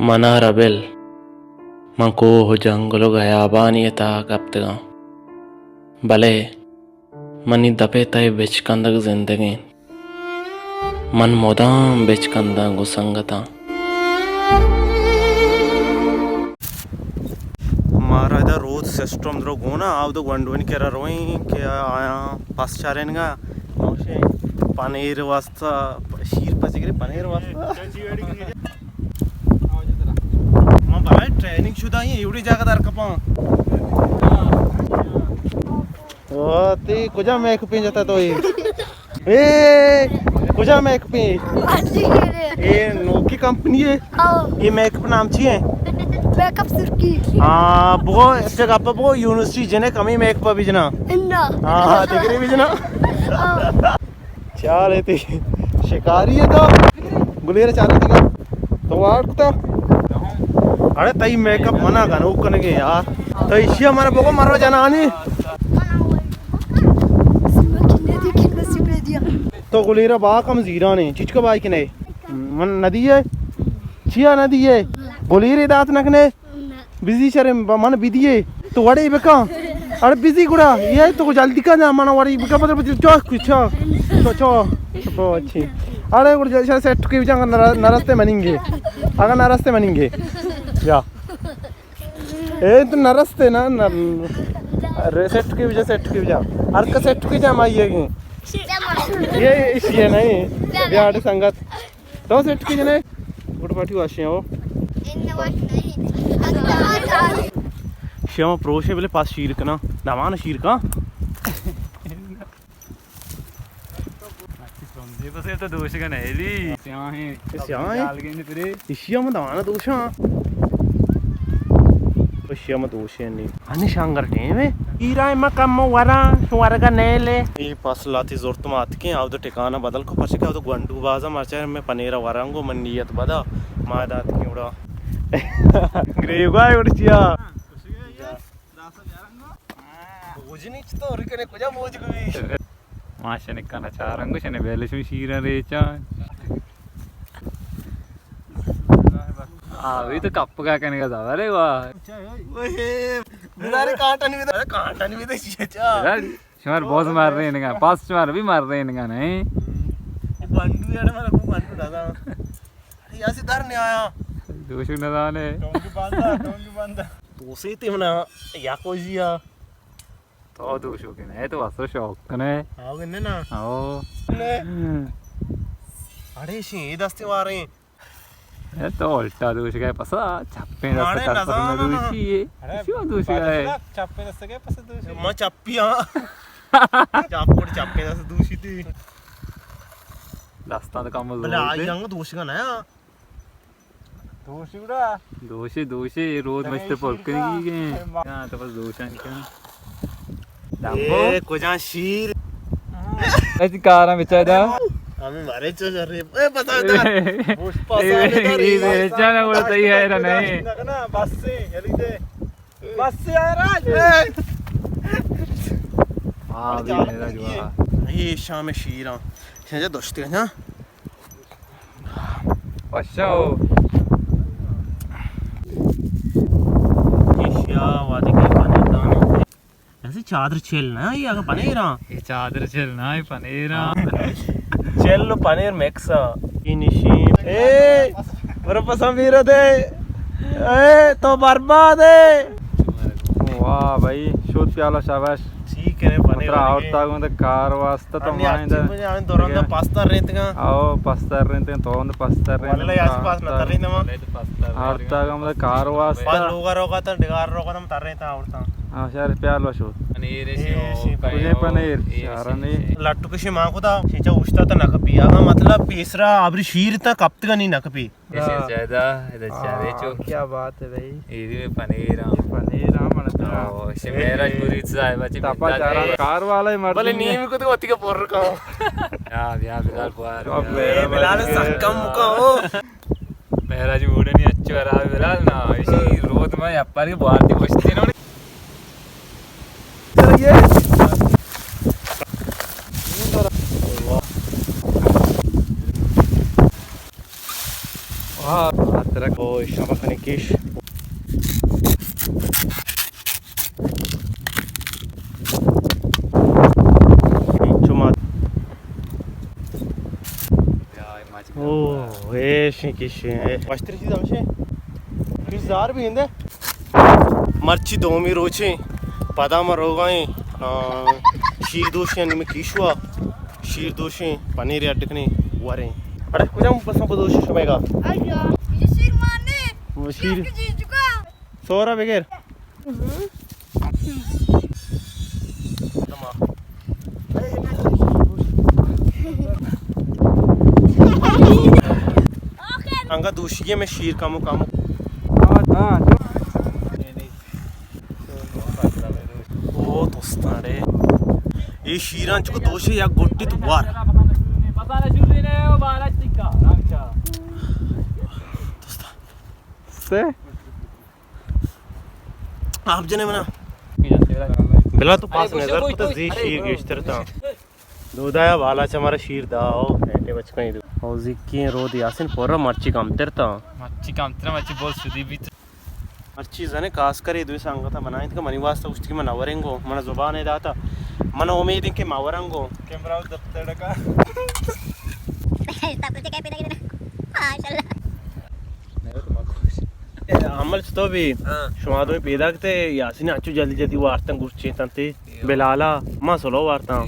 من ءَ را بل، من کوہ ءُ جنگل ءُ گیابانی ءِ تہا کپتگاں، بلے منی دپ ءِ تہ ءَ بچکندگ زندگ اِنت۔ من مدام بچکنداں گوں سنگتاں۔ مارا ادا رود سسٹم درو گونا، آ ادا گونڈونی کرا روئیں کہ آیاں پس چارینگا، پنیر واسطہ، شیر پس گری پنیر واسطہ۔ ما بلائے ٹریننگ شدہ ایں، ایوڑی جاگہ در کپاں۔ واہ، تئی کجا میک اپ جتا تو اے؟ اے، کجا میک اپ؟ اے نوکی کمپنی اے؟ ہاں۔ اے میک اپ نام چی اے؟ میک اپ سرکی۔ ہاں، بگو، اسے گپ بگو، یونیورسٹی جنے کمی میک اپ بجنا۔ اندا۔ ہاں، ہاں، دگری بجنا۔ ہاں۔ چال اے تئی شکاری اے تو۔ گلیر چال اے تئی۔ تو واٹ کتا؟ اڑے تئی میک اپ منا گنوک کنگے یار۔ تو ایشی ہمارا بگو مرو جنانی۔ تو گلیر با کم زیرانے۔ چچکا بائی کنے؟ من ندی اے؟ چیا ندی اے؟ گلیر دات نکنے؟ بزی شرم، من بدیے، تو وڑے بکا۔ اڑے بزی گڑا، اے تو جلدی کا جا، من وڑے بکا، پتہ چو، چو، چو، چو، چو، اچھی۔ اڑے گڑا جلدی سیٹ کی جا، نرستے مننگے۔ اگر نرستے مننگے۔ یا۔ اے تو نرستے نا، نر-، ارے سیٹ کی جا، سیٹ کی جا۔ ہر کا سیٹ کی جا مائی ہے کہ۔ اے ایشی ہے نہیں۔ بیا اڑے سنگت۔ تو سیٹ کی جنے؟ گڈ پارٹی واشے ہو۔ شما پروشے بلے پاس شیر کنا۔ دمان شیر کا۔ بس اے تو دوشگا نہ لی۔ سیاہیں۔ سیاہیں؟ ایشی ہم دمان دوشاں۔ ایشی ہم دوشے نی۔ ہنی شانگر ٹیم اے۔ ایرا ما کم وراں، شو ورگا نیلے۔ اے پاس لاتی زورت ما اتکیں، آود ٹکانا بدل کو، پرچہ کہ آود گونڈو بازا، مرچا میں پنیرا ورانگو، من نیت بدا، ما دات کی اڑا۔ گریگا اڑ چیا۔ بوجنی چطور کنے، کجا بوج گوی؟ ما شنکانا چارنگو، شنے بیلشم شیرن ریچان۔ آ، وی تو کپ کا کنے کا زبر ہے، واہ۔ اوئے، بلارے کانٹا نہیں بیتا، کانٹا نہیں بیتا، چیچا۔ شمار باز مر رہے نگا، پاس شمار بھی مر رہے نگا، نہیں؟ گنڈو یار، مارا کو گنڈو دادا۔ اڑے یاسی در نہیں آیا۔ دوشو نہ دانے۔ ٹونگی باندا، ٹونگی باندا۔ تو سی تی منا یا کوئی جیا۔ تو دوشو کنے، تو واسو شوق کنے۔ آو گنے نا۔ آو۔ نے۔ اڑے شی دستی واریں۔ اے تو الٹا دوش گئے پسا، چپیں دست ماڑے کس نزان پسند نا۔ دوشی ہے۔ ارے، شو دوش گئے؟ چپیں دست گئے پسند دوشی۔ ما چپی ہاں۔ چپ کوڑ چپیں دست دوشی تھی۔ دستان تو کم بلے زور آئی دے۔ انگو دوش گا نا۔ دوشی گڑا۔ دوشی، دوشی، یہ رود مشتے پلکنی کی گئے۔ ہاں، تو بس دوشان کیا۔ اے کجا شیر۔ ایسی کارا بچا دا۔ ہمیں مارے چو جر رہے۔ اے پتا دا۔ پوش پاسا اے دا۔ اے بچا نا بولتا ہی ہے نا نہیں۔ بس سے، یلی دے۔ بس سے آ رہا ہے۔ ہاں، بھی میرا جو ہے۔ یہ شام شیراں۔ شجا دوشتے ہیں۔ وشو۔ ایشیا وادی کے پنیر دانے۔ ایسے چادر چل نا، یہ اگر پنیر ہاں۔ یہ چادر چل نا، یہ پنیر ہاں۔ چل و پنیر مکس ہاں۔ یہ نشیم۔ اے، برو پسند میرا دے۔ اے، تو برباد ہے۔ واہ بھائی، شوت پیالہ شاباش۔ ٹھیک ہے، پنیر مطلب، آورتا گوں کار واسطہ۔ تو انی مائیں اچھی دا۔ مجھے آنے دوران دا پستر رہتے گا۔ آو، پستر رہتے ہیں، تو ہم پستر رہتے ہیں۔ واللہ، یاسی پاس نہ تر رہتے ہیں۔ آورتا گوں کار واسطہ۔ بعد لوگا روگا تا، ڈگار روگا تا، ہم تر رہتے ہیں آورتا۔ ہاں، شہر پیال وشو۔ پنیر ایشی ہو، پنیر۔ پنیر، شہر نے۔ لٹو کشی ماں کو تا، شیچا اوشتا تا نکپی۔ اگا مطلب، پیسرا ابری شیر تا کپتگا نہیں نکپی۔ ایشی زیادہ، ادھر چارے چو۔ کیا بات ہے بھائی؟ یہ بھی پنیر ہاں۔ یہ پنیر ہاں، من تو۔ او، شے میرا پوری صاحب اچھے تپا چارا کار والا ہی مرد بلے نہیں ہے۔ نیم کو تو وتی کا پر کا۔ یا، بیا بلال بوار۔ اب اے، بلال سکم کا ہو۔ میرا جو موڈ نہیں اچھا رہا بلال نا، اسی روز میں اپر کے بوار دی پوچھتے نا۔ واہ، ادرک۔ او، شما کنی کش. چو ما. او، اے شی کش. وشتر چیز ہمشے. کس زار بھی ہندے. مرچی دومی روچیں، پدا ما روگائیں، آ، شیر دوشیں نیمے کیشوا، شیر دوشیں، پنیر اڈ کنیں، وریں. اڑے کجام بساں بدوش شمے گا؟ ایا، یہ شیر مانے. وہ شیر. شیر کی چیز چکا. سورا بغیر. انگا دوشی میں شیر کمو کمو. او دوستاں رے، اے شیراں چکو دوشے یک گٹی تو وار. دوستاں. سے؟ آپ جنے منا. بلا تو پاس نظر کتا زی شیر گیشتر تا. دودا یا بالا چا مارا شیر دا او، ایٹے بچ کہیں دو. او زیکی رود یاسین پورا مرچی کمتر تا. مرچی کمتر، مرچی بول سودی بیت. مرچی زنے کاس کرے دوی سنگتا بنائیں کہ منی واسطہ گوشتی من نورنگو، من زبان داتا. من امید کہ ما ورنگو. کیمرہ دفتر کا. تب تو کیا پیدا کرنا؟ ماشاءاللہ. عمل چطور بھی؟ ہاں. شما دوی پیدا کتے یاسین اچو جلدی جلدی وارتن گوشچے تنتے. بلالا، ما سلو وارتاں.